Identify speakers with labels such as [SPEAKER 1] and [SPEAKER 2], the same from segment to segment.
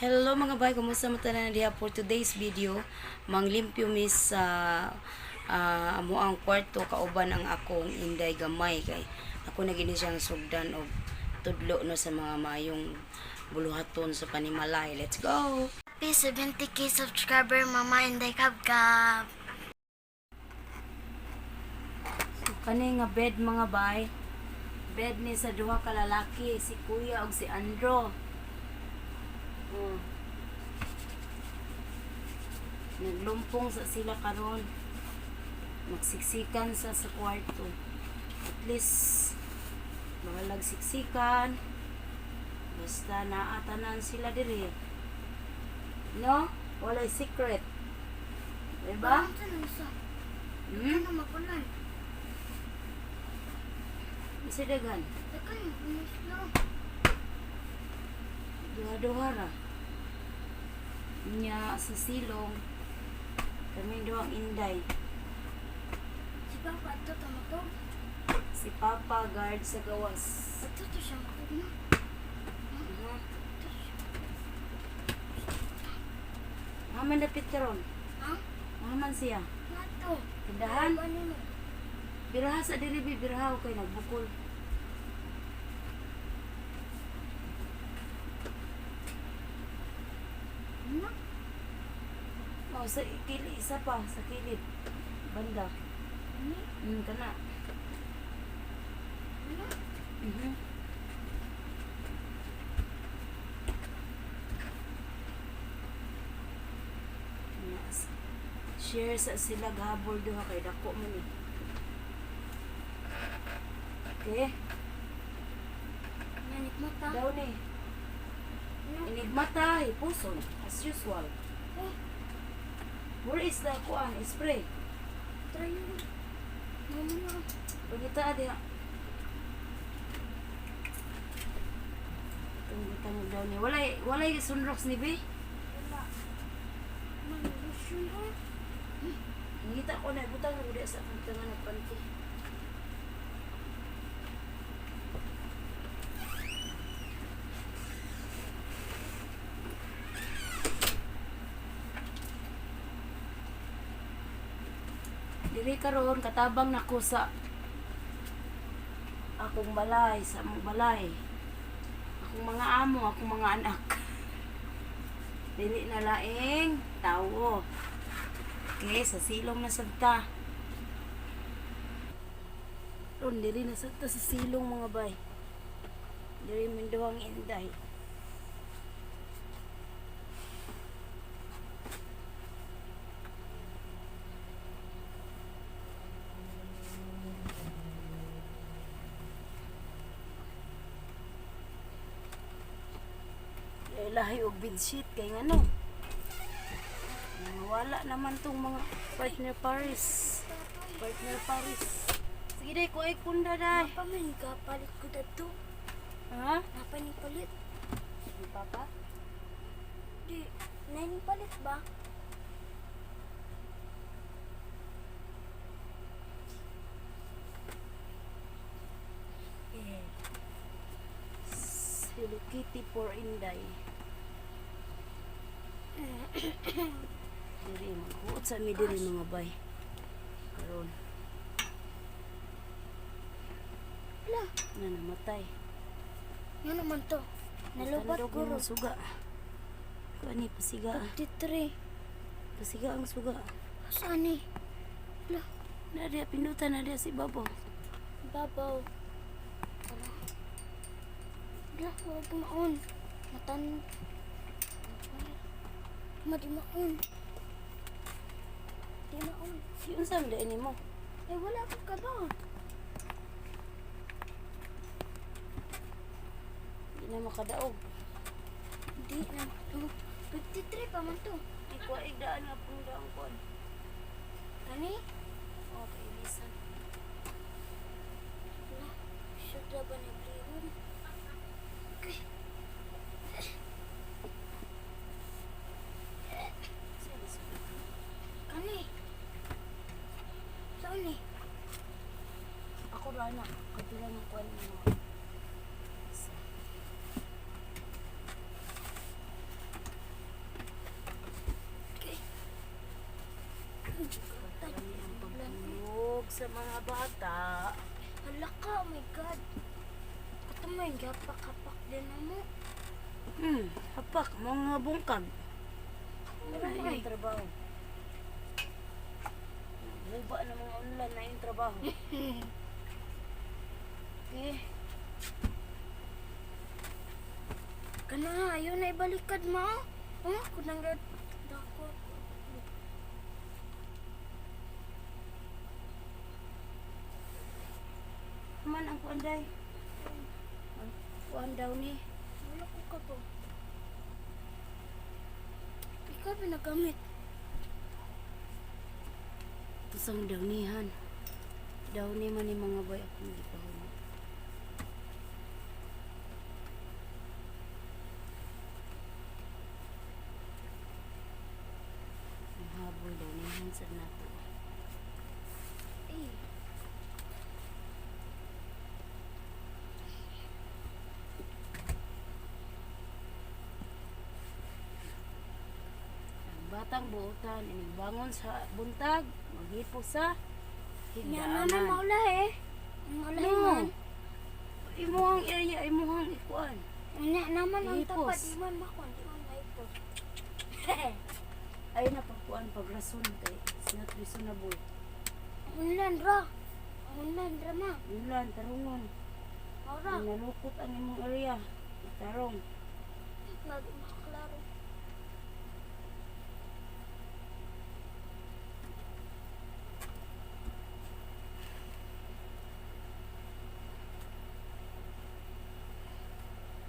[SPEAKER 1] Hello, mga bay, kumusta mo tanan diha? For today's video, manglimpyo mi sa amo ang kwarto kauban ang akong inday gamay kay ako na gini siyang sugdan og tudlo, no, sa mga maayong buluhaton sa panimalay. Let's go.
[SPEAKER 2] Happy 70K subscriber, Mama Inday Kabkab.
[SPEAKER 1] So kani nga bed, mga bay, bed ni sa duha ka lalaki, si Kuya ug si Andro. Oh. Naglumpong sa sila karon. Magsiksikan sa kwarto. At least bahalag siksikan. Basta naatanan sila diri. No? Walay secret. Diba? Hmm?
[SPEAKER 2] Ano makunan?
[SPEAKER 1] Isa daghan.
[SPEAKER 2] Dagan, sila.
[SPEAKER 1] Duha-duha ra. Nya sa silong kami duhang inday.
[SPEAKER 2] Si Papa ato tamatog.
[SPEAKER 1] Si Papa guard sa gawas.
[SPEAKER 2] Ato to siya matog na. Ato siya.
[SPEAKER 1] Haman dapit karon.
[SPEAKER 2] Ha?
[SPEAKER 1] Haman siya.
[SPEAKER 2] Nato.
[SPEAKER 1] Tindahan.
[SPEAKER 2] Ano no?
[SPEAKER 1] Biraha sa diri bi, biraha kay nagbukol.
[SPEAKER 2] Ano?
[SPEAKER 1] Oh, sa kilid isa pa sa kilid. Banda.
[SPEAKER 2] Ano?
[SPEAKER 1] Kana.
[SPEAKER 2] Ano?
[SPEAKER 1] Mhm. Yes. Share sa sila ghabol duha kay dako man eh. Okay,
[SPEAKER 2] Nanik mata.
[SPEAKER 1] daw ni.
[SPEAKER 2] Ano?
[SPEAKER 1] Enigmata, hipuson, as usual.
[SPEAKER 2] Oh,
[SPEAKER 1] Where is the kuan spray?
[SPEAKER 2] Try yun. Mama na.
[SPEAKER 1] Pagita diha. Itong butang og daw ni. Walay sunrocks ni bi.
[SPEAKER 2] Wala. Man, lotion oh.
[SPEAKER 1] Ngita ko na butang ko diha sa akong tangan ng panty. Diri karon katabang nako sa akong balay, sa among balay. Akong mga amo, akong mga anak. Dili na laing tawo. Okay, sa silong na sabta. Ron, diri na sabta sa silong, mga bay. Diri man duhang inday. Lahi og bedsheet kay ngano. Wala naman tong mga partner Paris. Partner Paris. Sige day, kuay punda day.
[SPEAKER 2] Napa man ka palit ko dadto.
[SPEAKER 1] Ha?
[SPEAKER 2] Napa ni palit.
[SPEAKER 1] Ni Papa?
[SPEAKER 2] Di, nain palit ba?
[SPEAKER 1] Yeah. Hello Kitty for Inday. Diri maghuot sa mi diri, mga bay. Karon
[SPEAKER 2] Wala.
[SPEAKER 1] na namatay.
[SPEAKER 2] Ano naman to? Nalubat
[SPEAKER 1] Tandog
[SPEAKER 2] ko
[SPEAKER 1] yung
[SPEAKER 2] ro.
[SPEAKER 1] suga. Kuani pasiga.
[SPEAKER 2] 53.
[SPEAKER 1] Pasiga ang suga.
[SPEAKER 2] Saan eh? Wala.
[SPEAKER 1] Na diya pindutan na diya si babaw.
[SPEAKER 2] Babaw. Wala. Wala, huwag maon. Matan. Ma, di maon. Di maon.
[SPEAKER 1] Yun sa man nimo.
[SPEAKER 2] Eh, wala ka ka ba?
[SPEAKER 1] Di na makadaog.
[SPEAKER 2] Di na. Oh, 53 pa man to.
[SPEAKER 1] Di ko igdaan nga punda ang kuan.
[SPEAKER 2] Kani?
[SPEAKER 1] Okay, lisan.
[SPEAKER 2] Wala. Shoot na ba ni Blihon? Okay. Kani? Saan eh?
[SPEAKER 1] Ako ra na kapila ng kuan mo. Isa. sa mga bata.
[SPEAKER 2] Hala ka, oh my God. Kato mo yung gapak-kapak din na mo.
[SPEAKER 1] Hapak, mga bungkag.
[SPEAKER 2] Meron
[SPEAKER 1] Na
[SPEAKER 2] ay.
[SPEAKER 1] yung trabaho. Buba na mga ulan na yung trabaho. Okay.
[SPEAKER 2] Kana, ayaw na ibalikad mo. Oh, kunang dako.
[SPEAKER 1] Man ang kuan day. Ang kuan daw ni.
[SPEAKER 2] Wala ko ka to. Ikaw pinagamit.
[SPEAKER 1] Tusang dawnihan. Dawni man ni mga boy akong gipahuma. Ang habol dawnihan sa nato.
[SPEAKER 2] Eh.
[SPEAKER 1] Ang batang buotan ining bangon sa buntag, maghipo sa
[SPEAKER 2] Nya naman
[SPEAKER 1] higdaanan.
[SPEAKER 2] maula eh. Maulahi
[SPEAKER 1] No.
[SPEAKER 2] man.
[SPEAKER 1] Imuhang area, imuhang ikuan.
[SPEAKER 2] Nya naman ang
[SPEAKER 1] Hipos.
[SPEAKER 2] tapad. Di man makuan, di man mahipos.
[SPEAKER 1] Ay na pagkuan pagrason kay it's not reasonable.
[SPEAKER 2] Unlan ra. Unlan ra ma.
[SPEAKER 1] Ulan tarungon.
[SPEAKER 2] Maura.
[SPEAKER 1] Nalukot ang imong area. Tarong.
[SPEAKER 2] Mag maklaro.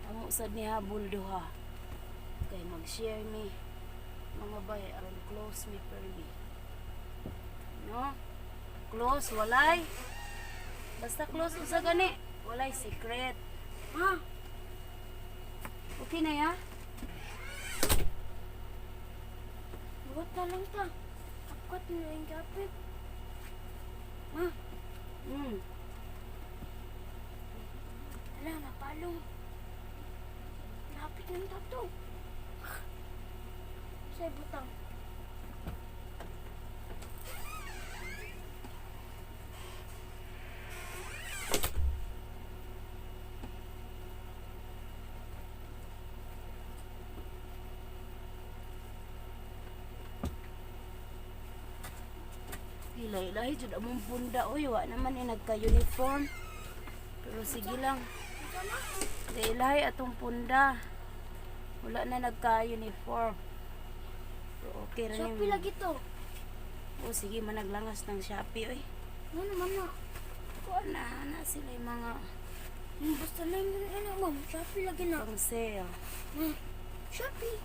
[SPEAKER 1] Amo sad ni habol duha. Kay mag-share mi mga bay aron close mi permi. No? Close walay. Basta close usa gani. Walay secret.
[SPEAKER 2] Ha?
[SPEAKER 1] Okay na ya?
[SPEAKER 2] Buhat na lang ta. Kapkat na yung kapit. Ma, Ala, napalong. Lapit ng tato. Sa butang.
[SPEAKER 1] Hilay-lahi jud among punda oy, wa naman ni nagka-uniform. Pero sige lang. Lahi atong punda. Wala na nagka-uniform. Pero okay ra
[SPEAKER 2] Shopee
[SPEAKER 1] ni.
[SPEAKER 2] lagi to.
[SPEAKER 1] O sige, managlangas ng Shopee oy.
[SPEAKER 2] Ano naman na?
[SPEAKER 1] Kuan na na sila yung mga
[SPEAKER 2] Basta na yung ano, ma'am. Shopee lagi na.
[SPEAKER 1] pang sale.
[SPEAKER 2] Shopee.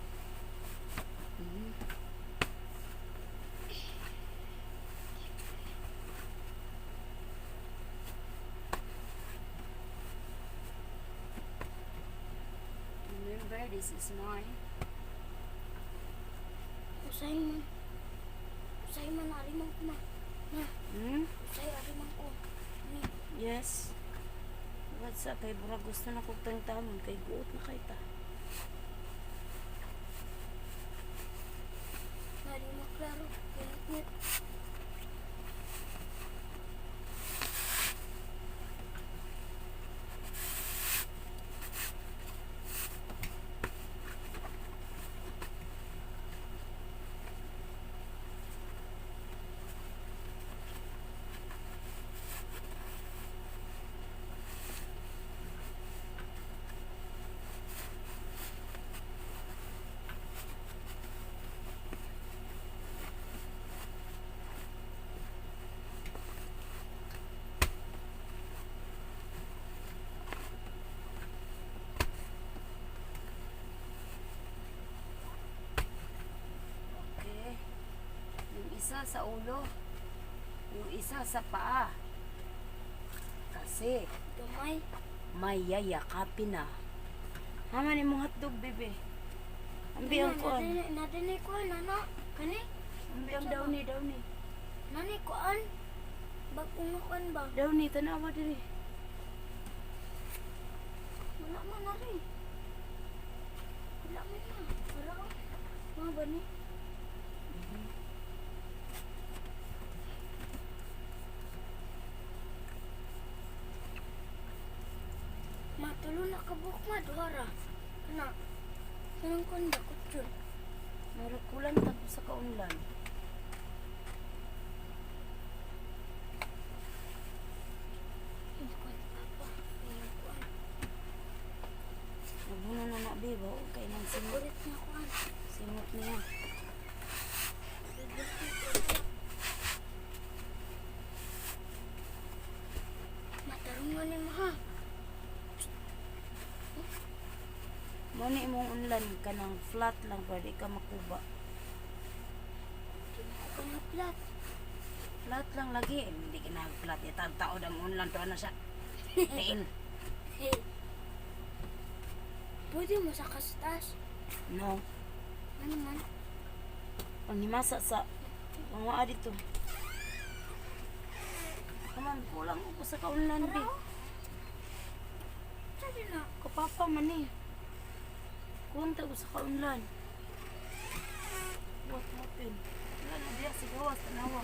[SPEAKER 1] Remember, this is mine.
[SPEAKER 2] Usay man. Usay man, ariman ko ma. Ma,
[SPEAKER 1] Hmm?
[SPEAKER 2] usay ariman ko. Ni,
[SPEAKER 1] Yes. What's up? Kay Burag gusto na kong tangtamon. Kay guot na kay ta.
[SPEAKER 2] nari maklaro. Ganit.
[SPEAKER 1] Okay. Yung isa sa ulo. Yung isa sa paa. Kasi
[SPEAKER 2] Gamay.
[SPEAKER 1] may yayakapin na. Haman imong hotdog, bebe. Ambi ang kuan.
[SPEAKER 2] Nadinay kuan, nana. Kani?
[SPEAKER 1] Ambi ang downy, downy.
[SPEAKER 2] Nani kuan? Bagong nga kuan ba?
[SPEAKER 1] Downy, tanawa diri.
[SPEAKER 2] Wala man na rin. Wala man na. Wala. Mga ba ni? buhok ma, duha ra. Kana. Kanang kuan ba kutsyon.
[SPEAKER 1] Murag kulang tag sa kaunlan.
[SPEAKER 2] Yung kuan papa. Yung kuan.
[SPEAKER 1] Nagmuna na na be ba kay nang simot
[SPEAKER 2] Ulit na kuan.
[SPEAKER 1] simot niya.
[SPEAKER 2] Matarungan ni mo ha.
[SPEAKER 1] Mo ni imong unlan kanang flat lang para di ka makuba.
[SPEAKER 2] Di mo ako na plat.
[SPEAKER 1] Flat lang lagi. Eh, hindi ka nag-flat. Itag taod ang unlan to ano sa tiil.
[SPEAKER 2] Hey. Pwede mo sa kastas.
[SPEAKER 1] No.
[SPEAKER 2] Ano man?
[SPEAKER 1] Panghimasa sa mga dito. Kaman, kulang ko sa kaunlan, be.
[SPEAKER 2] Sabi na.
[SPEAKER 1] Kapapa man eh. Kulang tayo sa kaunlan. What happened? Wala na diya, sigawas, tanawa.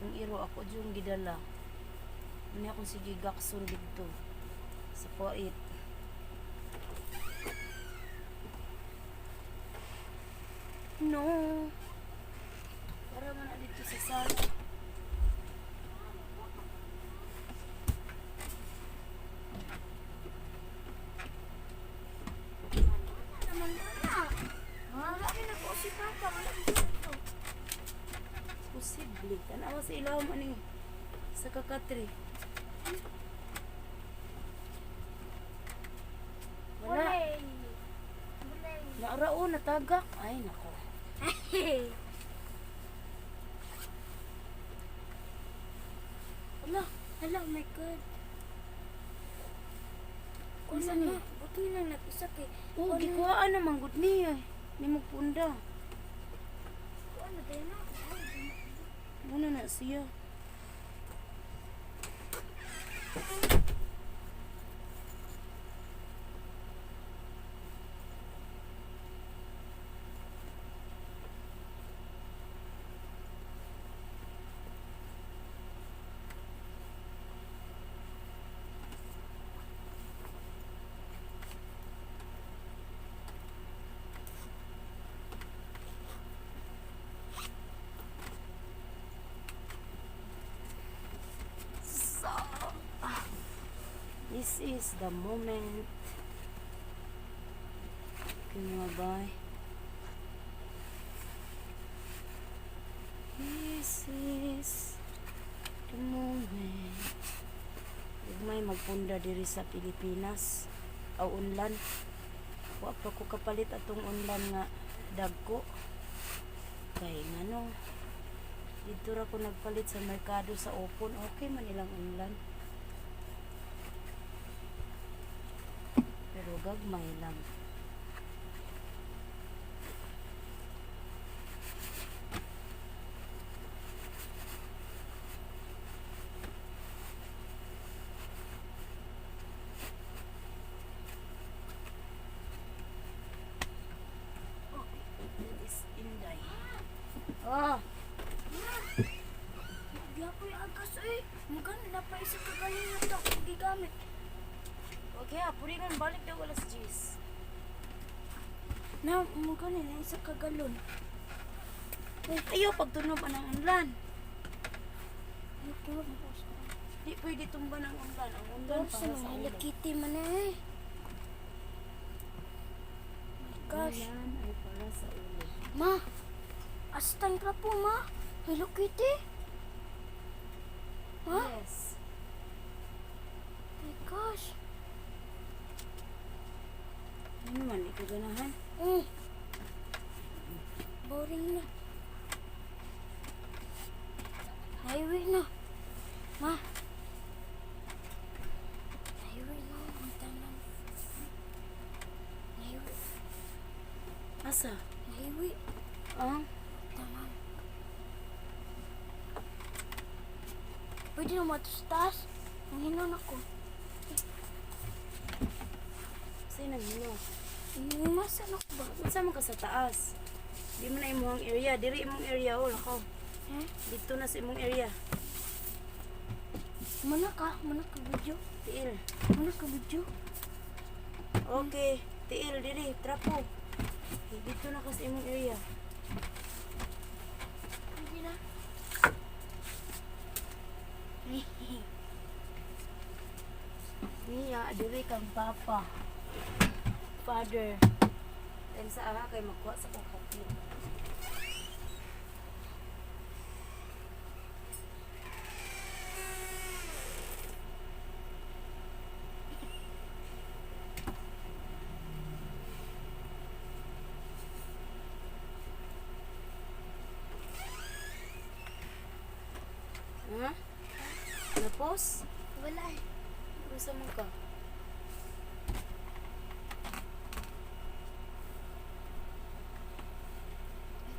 [SPEAKER 1] Ang iro ako diyong gidala. Ano akong sige gakson dito. Sa pait. No. Para man na dito sa sala.
[SPEAKER 2] Naman na. Wala rin ako si Papa. Wala dito.
[SPEAKER 1] Posible. Tanawa sa ilawom aning sa kakatri. Wala.
[SPEAKER 2] Wala. Wala.
[SPEAKER 1] Naarao, natagak. Ay, nako.
[SPEAKER 2] Hala, hala, oh my God.
[SPEAKER 1] Unsa
[SPEAKER 2] Unsa
[SPEAKER 1] ni?
[SPEAKER 2] na? Buti na nag-isa kay.
[SPEAKER 1] Oh, gikuhaan naman gud niya. Ni mo punda.
[SPEAKER 2] Ano din na?
[SPEAKER 1] Muna na siya. So, this is the moment. Okay, mga bay. This is the moment. Ugmay magpunda diri sa Pilipinas. Aw unlan. Wa pa ko kapalit atong unlan nga dagko. Kay ngano, dito ra ko nagpalit sa merkado sa Opon. Okay man ilang unlan. Pero gagmay lang. That is Inday. Oh,
[SPEAKER 2] Giapoy agas eh. Mugan na pa isa ka galing na to akong gigamit.
[SPEAKER 1] okay ha, puri nun balik daw alas 10.
[SPEAKER 2] Na, mugan na isa ka galon.
[SPEAKER 1] Ayaw pagtunog ang unlan.
[SPEAKER 2] Ano ko?
[SPEAKER 1] Di pwede tumba ng unlan. Ang unlan
[SPEAKER 2] Sa
[SPEAKER 1] para sa
[SPEAKER 2] mga
[SPEAKER 1] ulo.
[SPEAKER 2] Kitty man eh. My gosh.
[SPEAKER 1] Unlan ay para sa ulo.
[SPEAKER 2] Ma, astan ka po ma. Hello Kitty. Ma,
[SPEAKER 1] Yes.
[SPEAKER 2] my gosh.
[SPEAKER 1] Ano man, ikaw ganahan?
[SPEAKER 2] Oh. Boring na. Naiwi na. Ma. Naiwi na. Ang tanan. Naiwi.
[SPEAKER 1] Asa?
[SPEAKER 2] Naiwi.
[SPEAKER 1] Ah?
[SPEAKER 2] Tanan. Pwede na mato sa taas. Ang hinon ako.
[SPEAKER 1] Sa'yo naghilo.
[SPEAKER 2] Masa na ko ba?
[SPEAKER 1] Unsa man ka sa taas? Di man na imong area. Diri imong area oh, lakaw.
[SPEAKER 2] Eh?
[SPEAKER 1] Dito na sa imong area.
[SPEAKER 2] Mana ka? Mana ka video?
[SPEAKER 1] Tiil.
[SPEAKER 2] Mana ka video?
[SPEAKER 1] Okay, tiil diri, trapo. Dito na kasi imong area.
[SPEAKER 2] Hindi na.
[SPEAKER 1] Niya, diri kang papa. Father. Then sa aha kay magkuha sa kong kape. Ha? Napos?
[SPEAKER 2] Wala eh.
[SPEAKER 1] Gusto mo ka?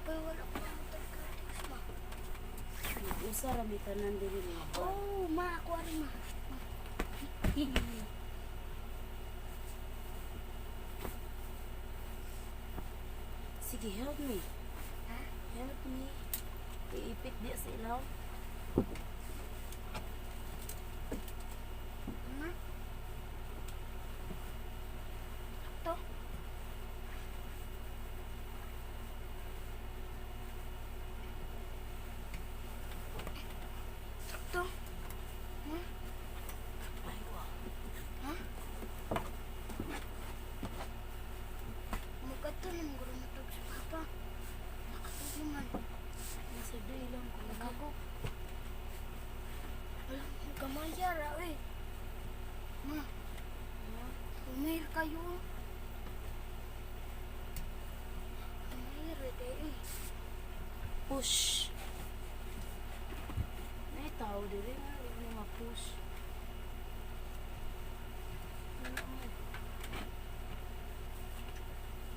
[SPEAKER 2] Pero wala ko ang text ma.
[SPEAKER 1] Usa ra mi tanan diri mga ba.
[SPEAKER 2] Oh, ma, ako ari ma.
[SPEAKER 1] Sige, help me.
[SPEAKER 2] Ha?
[SPEAKER 1] Help me. Iipit di sa ilaw.
[SPEAKER 2] Ma? To? To? Ma?
[SPEAKER 1] Ay, wow.
[SPEAKER 2] Ha? Mukato na mga matug sa papa. Nakatug naman.
[SPEAKER 1] Nasa ilang ko.
[SPEAKER 2] Nagago. Wala, gamaya ra eh. Ma, umir kayo. Gamaya ra day eh.
[SPEAKER 1] Push. May tao diri nga hindi ma-push. Wala mo.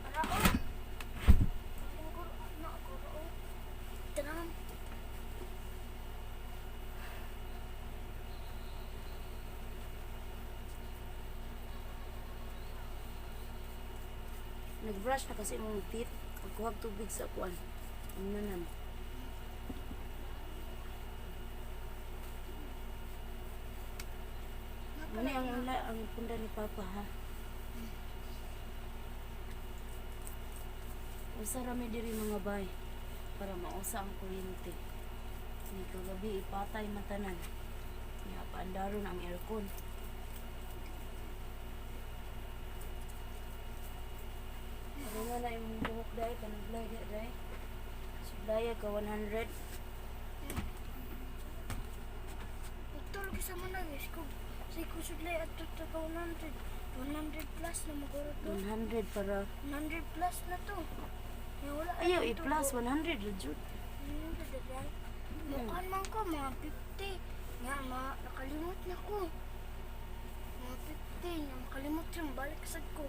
[SPEAKER 2] Ara oh. Siguro na ako ra oh. Tram.
[SPEAKER 1] Nag-brush na kasi imong teeth. Pagkuhag tubig sa kuan. Nanan. Muna ang ula ang punda ni Papa ha. Usa ra mi diri mga bay para mausa ang kuryente. Ni kagabi ipatay man tanan. Nya paandaron ang aircon. Ano nga na imong buhok dai panublay di dai. Sublaya ka 100.
[SPEAKER 2] Nagtulog sa mga guys ko. Sa kusudlay at to 100. 100 plus na maguro to.
[SPEAKER 1] 100 para
[SPEAKER 2] 100 plus na to. Kaya wala
[SPEAKER 1] ayaw
[SPEAKER 2] na
[SPEAKER 1] i-plus 100 ra jud.
[SPEAKER 2] 100 na lang. Mukhaan man ko, mga 50. Nga, mga nakalimot na ko. Mga 50, nga makalimot yung balik sad ko.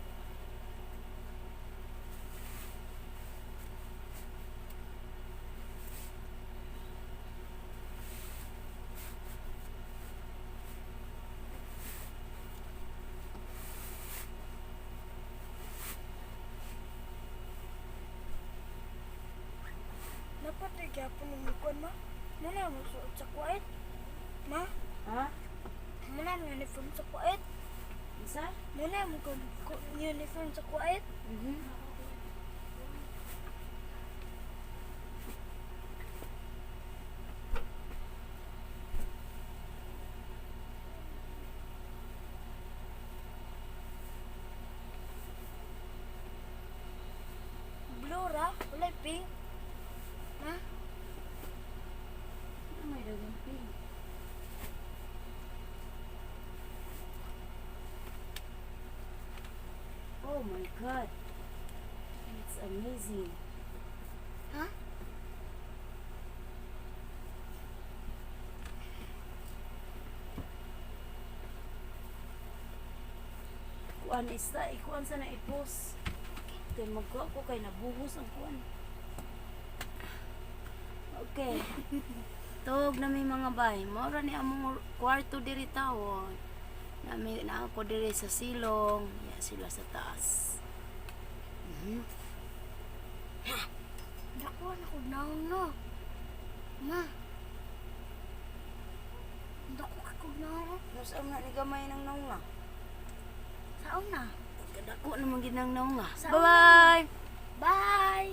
[SPEAKER 2] Dapat ay gyapon ng mukhaan, ma. Muna mo suot sa kuwait. Ma,
[SPEAKER 1] Ha?
[SPEAKER 2] muna mo uniform sa kuwait.
[SPEAKER 1] Unsa?
[SPEAKER 2] Muna mo uniform sa kuwait.
[SPEAKER 1] Mhm.
[SPEAKER 2] Blue ra, walay pink. Ma,
[SPEAKER 1] Ano may dagang pink? Oh my God. It's amazing.
[SPEAKER 2] Ha?
[SPEAKER 1] Kuan isa, ikuan sa na ipos. Kay magkuha ko kay nabuhos ang kuan. Okay. Tug na may mga bay. Mora ni among kwarto diri tawon. Na may na ako diri sa silong, ya sila sa taas.
[SPEAKER 2] Dako na ko naon no. Ma. Dako ka ko. No.
[SPEAKER 1] Nusam na ni gamay ng naunga.
[SPEAKER 2] Saon na.
[SPEAKER 1] Kadako naman gid ng naunga.
[SPEAKER 2] Saon.
[SPEAKER 1] Bye-bye.
[SPEAKER 2] Bye!